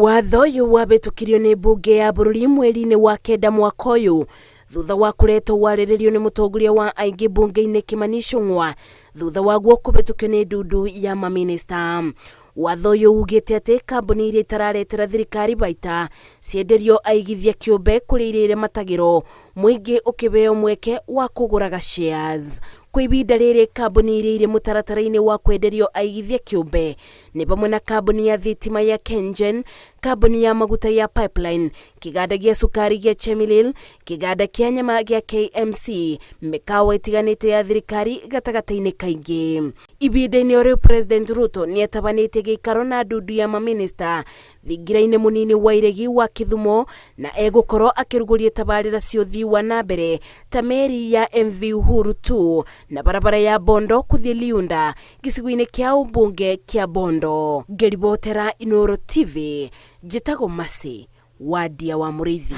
Watho ũyũ wabĩtũkirio nĩ mbunge ya bũrũri mweri-inĩ wa kenda mwaka ũyũ thutha wa kũretwo warĩrĩrio nĩ mũtongoria wa aingĩ mbunge-inĩ Kimani Ichung'wa thutha waguo kũbĩtũkio nĩ ndundu ya mamĩnĩsta. Watho ũyũ ugĩte atĩ kambuni iria itararetera thirikari baita cienderio aigithia kĩũmbe kũrĩ iria irematagĩrwo mũingĩ ũkĩheo mweke wa kũgũraga shares. Kwa ibinda rĩrĩ kambuni iria irĩ mũtaratara-inĩ wa kwenderio aigithia kĩũmbe nĩ vamwe na kambuni ya thitima ya KenGen, kambuni ya maguta ya Pipeline, kĩganda gĩa cukari gĩa Chemilil, kĩganda kĩa nyama gĩa KMC, mĩkawa ĩtiganĩte ya thirikari gatagatĩ-inĩ kaingĩ. Ibinda-inĩ o rĩu President Ruto nĩ atabanĩtie gĩikaro na ndundu ya mamĩnĩsta thingira-inĩ mũnini wa iregi wa Kĩthumo na egũkorwo akĩrugũria tabarĩra cia ũthii wa na mbere ta meri ya MV Uhuru 2 na barabara ya Bondo kũthiĩ Liunda gĩcigo-inĩ kĩa ũmbunge kĩa Bondo. Ngĩribotera Inooro TV, njĩtagwo Mercy Wandia wa Mũrĩithi.